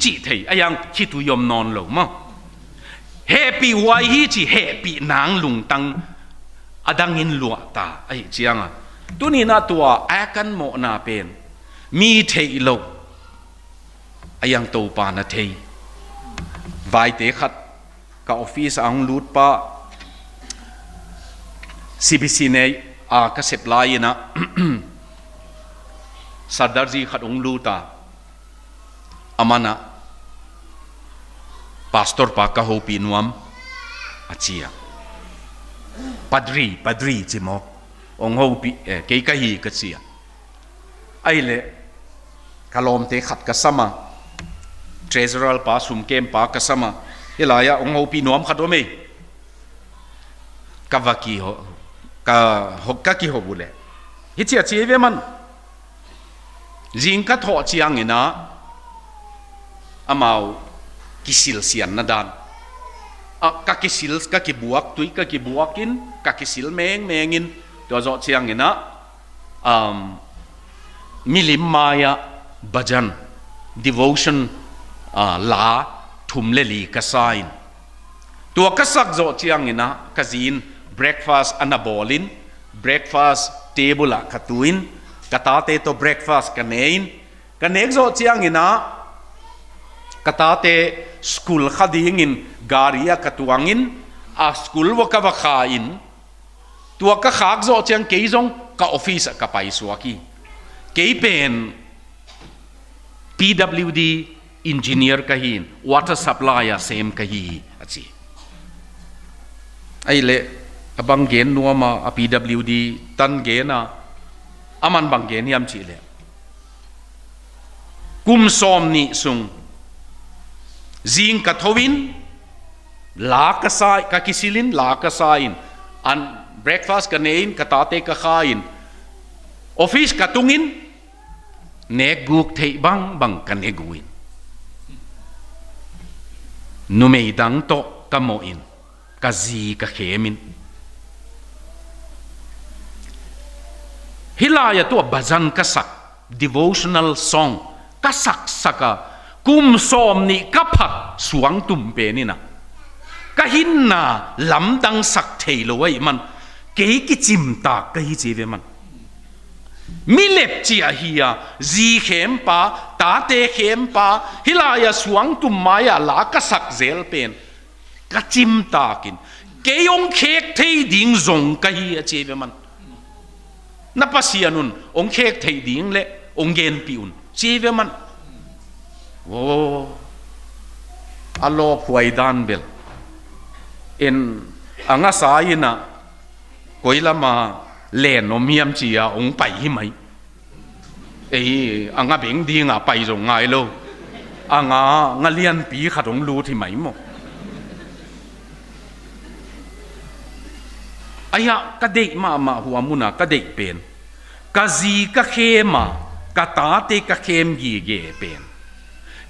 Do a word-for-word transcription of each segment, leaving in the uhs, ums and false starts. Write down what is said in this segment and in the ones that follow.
cih thei a, a hiang khitui om nawn lo maw. Hehpih huai hi ci hehpih nang lungtang a dangin luahta ahi cianga, tuninah tua a kan mawhna pen mi theih loh a hiang Topa na thei. Vaite khat ka office a hong lutpa, C B C nei a ka sep lai-inah Sardarji khat hong luta, a manah, "Pastor pa ka hopih nuam," a cia. "Padri, padri," ci mawk. "Hong hopih, eh, kei ka hi," ka cia. Ahileh ka lawmte khat ka sama, treasurer pa, sumkem pa ka sama, "Hi lai-ah hong hopih nuam khat om ei." Ka va kiho, ka ho, ka kiho uh leh, hi cia ci ve man. Zing ka thawh cianginah amau kisilsianna dan, a, ka kisil, ka kibuak, tui ka kibuakin, ka kisil mengmengin, tua zawh cianginah, um, milim mai-ah bhajan, devotion, ah, la thum le li ka sa in. Tua ka sak zawh cianginah ka zi in breakfast a na bawlin, breakfast table ah ka tuin, ka tate tawh breakfast ka ne in, ka nek zawh cianginah ka tate school kha dingin gari ah ka tuangin, a school va ka va kha in, tua ka khak zawh ciang kei zong ka office ah ka paisuak hi. "Kei pen P W D engineer ka hi in, water supply ah sem ka hi hi," a ci. Ahileh a bang gen nuam a, a P W D tan gen a, a man bang gen hiam cihleh, kum sawm nih sung zing ka tho in, la ka sa, ka kisil in, la ka sa in, an breakfast ka ne in, ka tate ka kha in, office ka tung in, nek guk theih bangbang ka ne gu in, numei dang tawh ka mawh in, ka zi ka khem in. Hi lai-ah tua bhajan ka sak, devotional song ka saksak a, kum sawm nih ka phat suangtum pen inah ka hinna lamdangsak thei lo ahih man, kei kicimtak ka hi ci ve man. Mi lepcia hi-a, zi khempa, tate khempa, hi lai-ah suangtum mai-ah la ka sak zel pen ka cimtakin, kei hong khek thei ding zong ka hi a ci ve man. Na Pasian un hong khek theih ding le hong genpih un ci ve man. Aw, a lawphuai dan bel en a ngasa inah koi lama len om hiam ci-a hong pai hi mai. Ei, a nga beng dinga pai zong ngai lo. A nga, nga lianpi khat hong lut hi mai maw. Aia, ka deih mahmah hua muna ka deih pen, ka zi ka khem a, ka tate ka khem gige pen,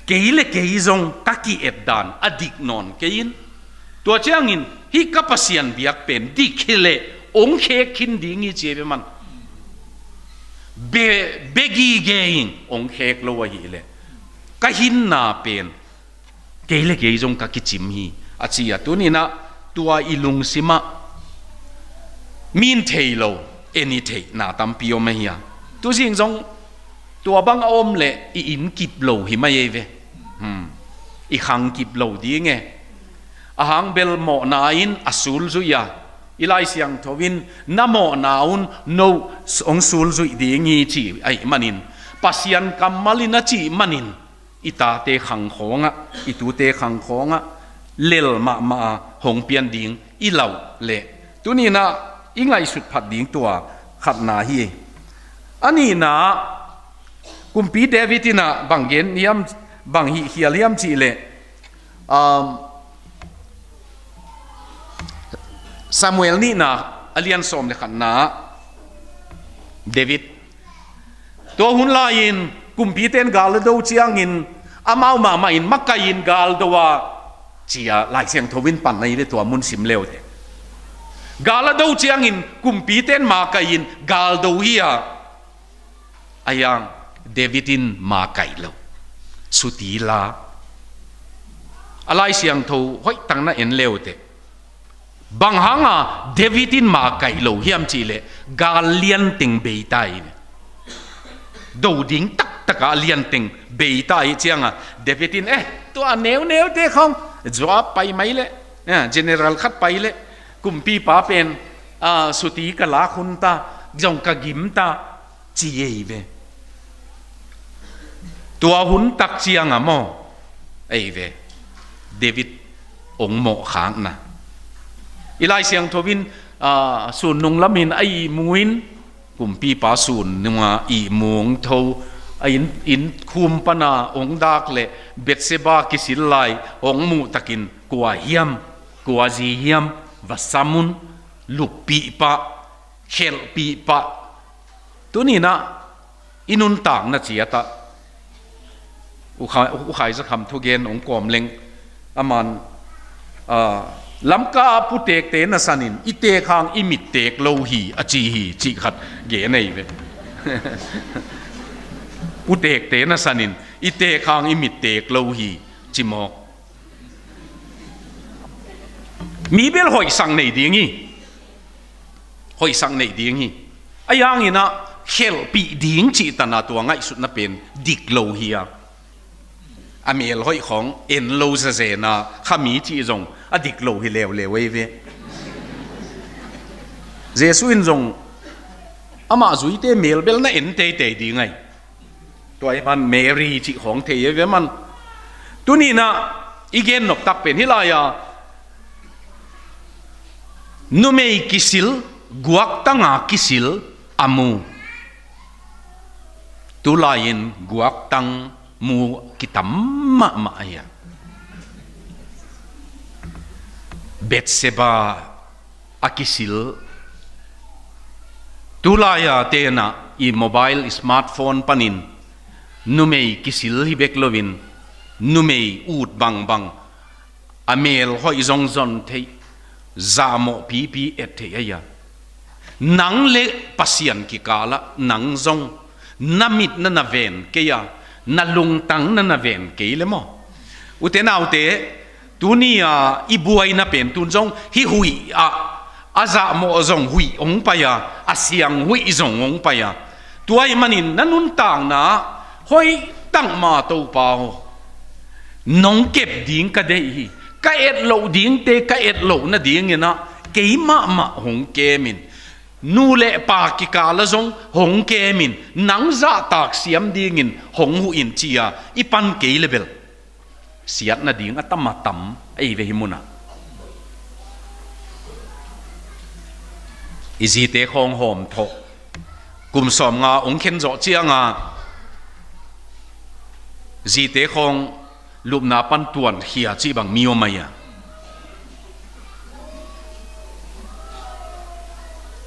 kei le kei zong ka ki-et dan a dik nawn kei in. Tua ciangin hih ka Pasian biak pen dik hileh hong khek khin ding hi ci ve man. Be, be gige in hong khek lo ahileh ka hinna pen kei le kei zong ka kicim hi a ci a, tuninah tua i lungsimah min thei lo, en i theihna tampi om ahi a. Tuzing zong tua bang a om leh i inn kip lo hi mai ei ve. Hmm. I khang kip lo ding e. A hang bel mawhna in a sulzuih a, i Lai Siangtho in na mawhna un no hong sulzuih ding hi ci ahih manin, Pasian kammal in a cih manin, i tate khang khawngah, i tute khang khawngah lel mahmah a hong pian ding i lauh leh tuninah i ngaihsut phat ding tua khatna hi. A nihna, kumpi David inah bang gen hiam, bang hih khial hiam cihleh, um, Samuel nihna a lian sawm le khatna ah David, tua hun lai-in kumpite in gal a do ciangin amau mahmah in makai in gal do a, ci-a Lai Siangtho in pan ahi ve, tua mun sim le uh teh. Gal a do ciangin kumpite in makai in gal do hi a, aia, David in makai lo. Suti la, A Lai Siangtho hoih tangin en leuteh, bang hanga David in makaih lo hiam cihleh, gal lianteng beita hi ve. Do ding taktakah lianteng beita hi cianga David in, eh, tua neuneute khong, Joab pai mai leh, eh, general khat pai leh, kumpipa pen, ah, suti ka lak hun ta, zong ka gim ta, ci ei ve. Tua hun tak cianga maw, ei ve, David ong mawhkhakna. I Lai Siangtho in, ah, sun nung lamin a ihmu in, kumpipa sun nunga ihmu ong tho, a inn, inn khum pana ong dak leh Bethsheba kisil lai ong muh takin, kua hiam, kua zi hiam, va sam un, luppih pah, khelhpih pah. Tuninah i nuntakna ciatah U Khai, U Khai Za Kham thugen ong kawm leng, aman, ah, Lamka putekte nasanin i teek hang i mit teek lo hi, a ci hi, cih khat gen ei ve. Putekte nasanin i teek hang i mit teek lo hi, ci mawk. Mi bel hoihsak nei ding hi. Hoihsak nei ding hi. Ahi hanginah khelhpih ding cih tana tua ngaihsutna pen dik lo hi a. A mel hoih khong en lo zazena khami cih zong a dik lo hi leuleu ei ve. Jesuh in zong amah zuite mel bel na en teitei ding ahi. Tua hi man Mary cih khong thei hi ve man. Tuninah i gen noptak pen hih lai-a numei kisil, guaktanga kisil a mu. Tulai-in guaktang mu kitam mahmah ahi a. Bethsheba a kisil. Tulai-a tenah i mobile, i smartphone panin numei kisil hi bek loin, numei ut bangbang, a mel hoih zong zon theih, zahmawh pipi et theih ahi a. Nang le Pasian kikalah nang zong na mit na na ven kei a, na lungtang na na ven kei le maw? Ute naute, tuni-a i buaina pen tun zong hih huih ah, a zahmawh zong huih hong pai a, a siang huih zong hong pai a. Tua ahih manin na nuntakna ah hoih tangma Topa aw, nong kep ding ka deih hi. Ka et loh dingte ka et loh nadinginah kei mahmah hong kemin, nu le pa kikala zong hong kemin, nang zahtak siam dingin hong huh in ci-a i pan kei le bel siat nading a tam a tam ei ve hih munah. I zite khawng hawmthawh, kum sawmnga hong khen zawh cianga zite khawng lupna pan tuankhia cih bang mi om ahi a.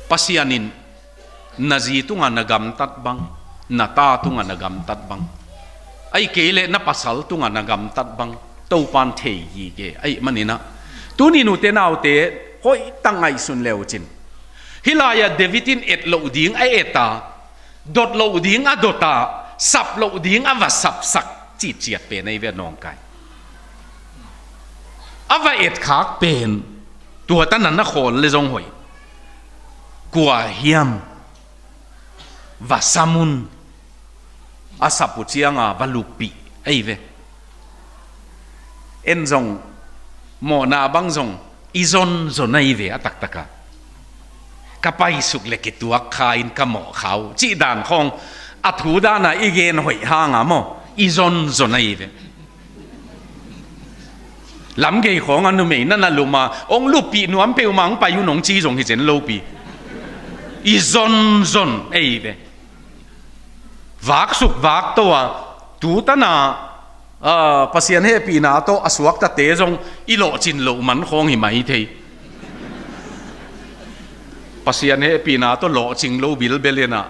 Pasian in na zi tungah na gamtat bang, na ta tungah na gamtat bang, ahih kei leh na pasal tungah na gamtat bang Topan thei hi ke. Ahih maninah tuni nute naute hoih tang ngaihsun le uh cin, hih lai-ah David in et loh ding a et a, dot loh ding a dot a, sap loh ding a va sapsak citciat pen ahi ve nawngkai. A va etkhak pen tua tana na khawl le zong hoih. Kua hiam, va sam un, a sap uh cianga va luppih ahi ve. En zong mawhna bang zong i zonzon ahi ve a taktaka. Ka paisuk le kituak kha in ka mawh kha uh cih dan khawng a thu dana i gen hoih hanga maw, i zonzon ahi ve. Lamgei khawng a numei na na lum a, hong luppih nuam peuhmah hong pai un hong ci zong hi zen lopi. I zonzon ei ve. Vaksuk vakto a, tutana, ah, Pasian hehpihna tawh a suaktate zong i lawhcin loh man khawng hi mai thei. Pasian hehpihna tawh lawhcing lo bilbel inah,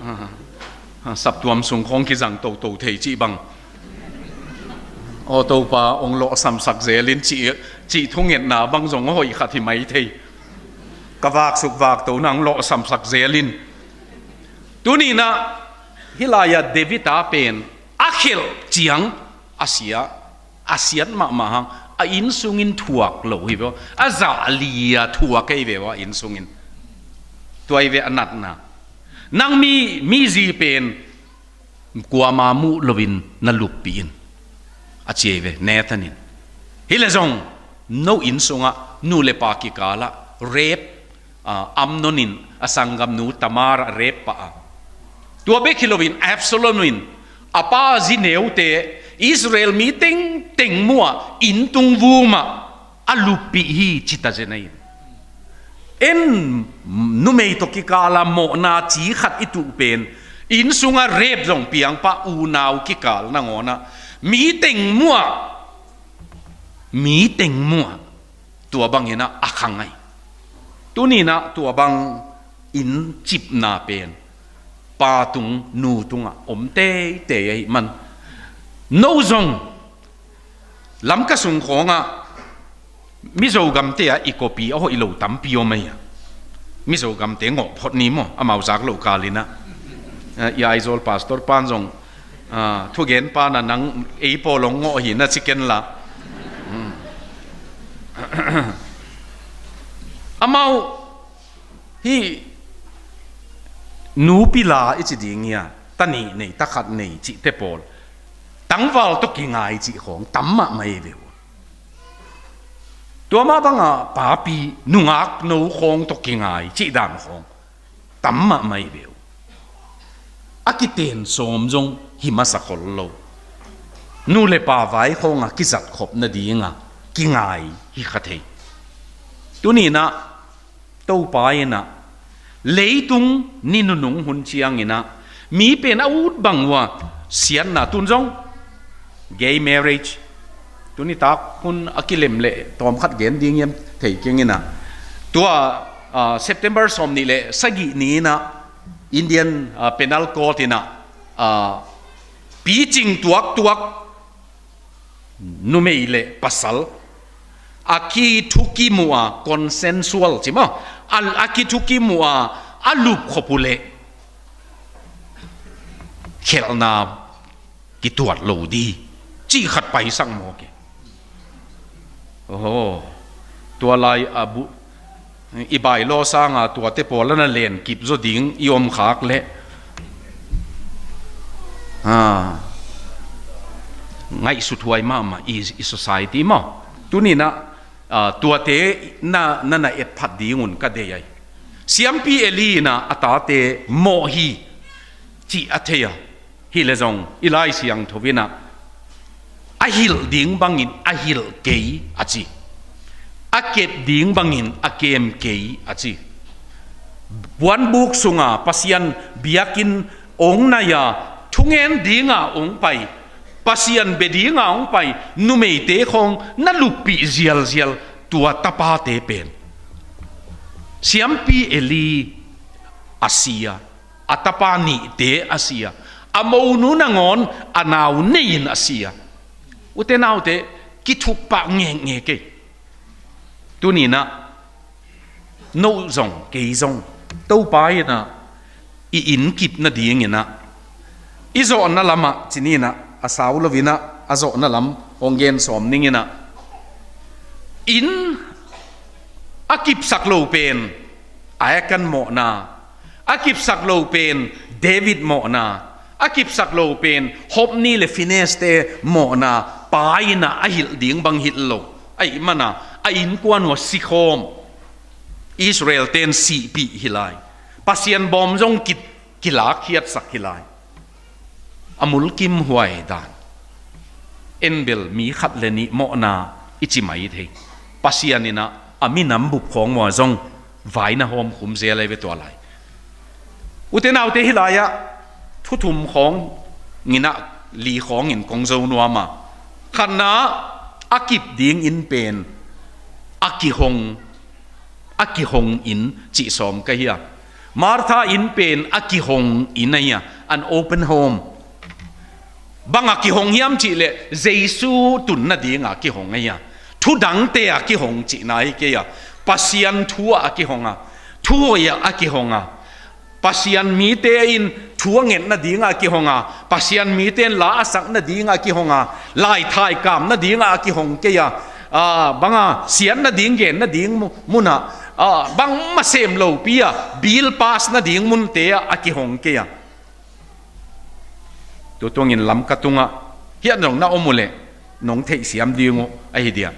ah, ah, saptuam sung khawng kizang toto thei cih bang. Aw Topa, hong lawhsamsak zelin cih, cih thungetna bang zong a hoih khat hi mai thei. Ka vaksuk vakto nang lawhsamsak zelin. Tuninah hih lai-ah David a pen a khelh ciang a sia, a siat mahmah hang, a inn sungin thuak lo hi ve aw. A zah li-a thuak hi ve aw, a inn sungin. Tua hi ve a natna. Nang mi, mi zi pen kuama muh loin na luppih in, a ci hi ve Nathan in. Hi leh zong, no inn sungah nu le pa kikalah rape, ah, Amnon in a sanggamnu Tamar a rape pah a. Tua bek hi loin Absalom in a pa zi neute, Israel mi tengteng muh a inn tung vum ah a luppih hi, ci ta zen ahi. En, numei tawh kikala mawhna ci khat i tuh pen, inn sungah rape zong piang pah, unau kikal nangawn ah, mi teng muh a, mi teng muh a, tua bangin ah a khang ahi. Tuni-in ah tua bang inn cipna pen pa tung, nu tungah om teitei ahih man, no zong Lamka sung khawngah Mizo gamte ah i copy a hoih lo tampi om ahi a. Mizo gamte ngawh phot ni maw, amau zak loh kal in ah. Eh, i Aizawl pastor pan zong, ah, thugen pan ah nang ei pawl hong ngawh hi na ci ken la. Hmm. Amau hih nupi la i ci ding hi a, ta nih nei, ta khat nei cihte pawl tangval tawh kingai cih khawng tam mahmah hi ve uh. Tua mah bangah papi nungak no khawng tawh kingai cih dan khawng tam mahmah hi ve uh. A kiten sawm zong hi masa khol lo. Nu le pa vai khawngah kizat khop nadingah kingai hi kha thei. Tuni-in ah Topa in ah, leitung ni nunung hun ciangin ah, mi pen a ut bang uh a, siatna tun zong, gay marriage, tuni tak hun a kilem leh tawmkhat gen ding hiam thei keng in ah, tua, ah, September sawm nih le sagih ni in ah, Indian, ah, Penal Code in ah, ah, picing tuaktuak, numei le pasal a kithukimuh a, consensual ci maw, a, a kithukimuh a, a lupkhop uh leh khelhna kituat lo di, cih khat paisak mawk hi. Oho, tua lai a bu, i bylaw sanga tuate pawl a na len kip zaw ding i om khak leh, ah, ngaihsuthuai mahmah i, i society maw. Tuni-in ah, ah, tuate na, na, na etphat ding un ka deih ahi. Siampi Eli in ah a tate mawh hi cih a thei a. Hi leh zong i Lai Siangtho in ah, a hilh ding bangin a hilh kei a ci, a kep ding bangin a kem kei a ci. Puanbuk sunga Pasian biakinn ong nai a, thungen dinga ong pai, Pasian bia dinga ong pai numeite khawng na luppih zialzial, tua tapate pen Siampi Eli a si a, a tapa nihte a si a, a monu nangawn a nau nei-in a si a. Ute naute, kithuk pah ngekngek ei. Tuni-in ah, no zong, kei zong, Topa in ah i inn kip nadingin ah, i zawhna lamah ci ni-in ah, a sau lo-in ah, a zawhna lam hong gen sawm ning in ah, inn a kipsak lo pen Achan mawhna, a kipsak lo pen David mawhna, a kipsak lo pen Hophni le Phinehas-te mawhna, pa in ah a hilh ding bang hilh lo. Ahih man a, a innkuan uh a sikhawm, Israel-te'n sihpih hi lai. Pasian bawm zong ki, kilakkhiatsak hi lai. A mulkimhuai dan. En bel mi khat le nih mawhna i ci mai thei. Pasian in ah a minam bup khawng uh ah zong vai na hawmkhum zel ahi ve tua lai. Ute naute, hih lai-ah thu thum khawngin ah, li khawngin kong zo nuam a. Khatna, a kip ding inn pen a kihong, a kihong inn cih sawm ka hi a. Martha inn pen a kihong inn ahi a, an open home. Bang a kihong hiam cih leh Jesu tun nading a kihong ahi a. Thu dangte a kihong cihna hi kei a, Pasian thu ah a kihong a, thu hoih ah a kihong a. Pasian mite in thu a nget nadinga a kihong a, Pasian mite in la a sak nadinga a kihong a, laithai kam nadinga a kihong kei a, a, banga siat nading gen nading mu-, munah, a, bangmah sem lopi a, bill pass nading munte ah a kihong kei a. Tutungin Lamka tungah hiah zong na om uh leh nong theihsiam ding uh ahi dia.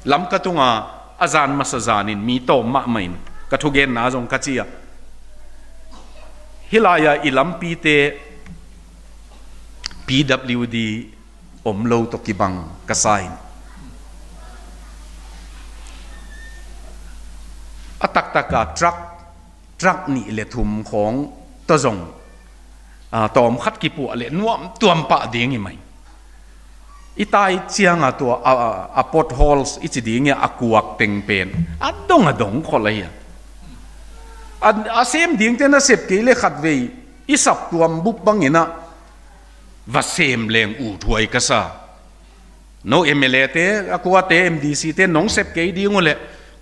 Lamka tungah a zan masa zanin mi tawm mahmah in ka thugenna zong ka ci a, hih lai-ah i lampite P W D om lo tawh kibang ka sa in, a taktak a truck, truck nih le thum khawng tawh zong, a, tawm khat kipuah leh nuam tuam pah ding hi mai. I tai cianga tua, a, a, a potholes i ci ding hi a, a kuak teng pen a dong a dong khol ahi a. A, a sem dingte na sep kei le khatvei i saptuam bup bangin ah va sem leng uthuai ka sa. No M L A te, a kuate M D C te nong sep kei ding uh leh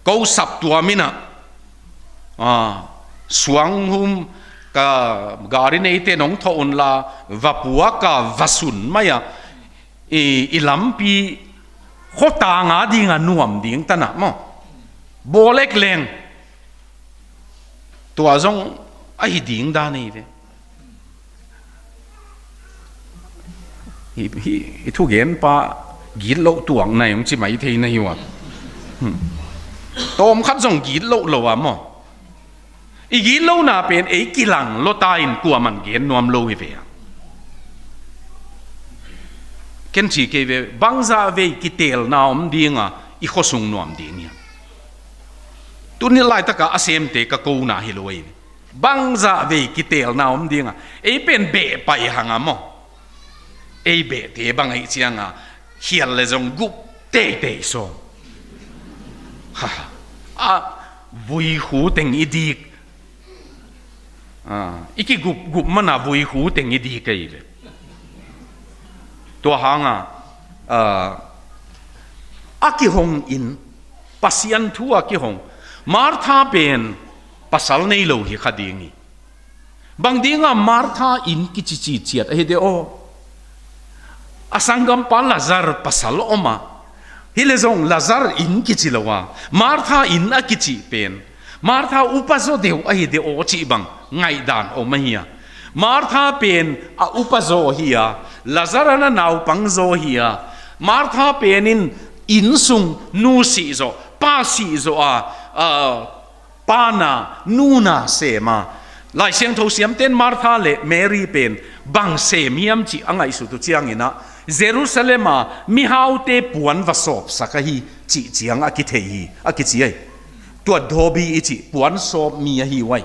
ko saptuam in ah, a, suanghum ka gari neite nong thawh unla va puak a va sun mai a, i, i lampi khuatang a dinga nuam ding tanah maw? Bawl ek leng tua zong ahi ding dan hi ve. Hi, hi, hi thugenpa gitloh tuak nai hong ci mai thei na hi uh a. Hmm. Tawm khat zong gitloh lo a maw? I gitlona pen ei kilang lota in kuaman gen nuam lo hi ve a. Ken ci kei ve, bangzah vei kitelna om dinga i khuasung nuam ding hiam? Tuni laitaka a semte ka kona hi lo ei ve. Bangzah vei kitelna om dinga ei pen beh pai hanga maw? Ei behte bang ahi cianga khial le zong gup teitei sawm. Ha, a, vuikhu teng i dik. A, i kigup gup mana vuikhu teng i dik ahi ve. Tua hanga, a, a kihong in, Pasian thu a kihong. Martha pen pasal nei lo hi kha ding hi. Bang dinga Martha inn kici ciciat ahi de aw? A sanggampa Lazar pasal om a, hi le zong Lazar inn kici lo a, Martha inn a kici pen Martha upa zaw deuh ahi de aw cih bang ngaihdan om ahi a. Martha pen a upa zaw hi a, Lazar a na naupang zaw hi a. Martha pen in inn sung nu sih zawh, pa sih zawh a, a, pa na, nu na sem a. Lai Siangtho siamten Martha le Mary pen bang sem hiam cih a ngaihsut uh ciangin ah, Jerusalem a mihaute puan va sawpsak ahi cih ciang a kithei hi, a kici ahi. Tua dhawbi i cih puan sawp mi ahi uh ahi.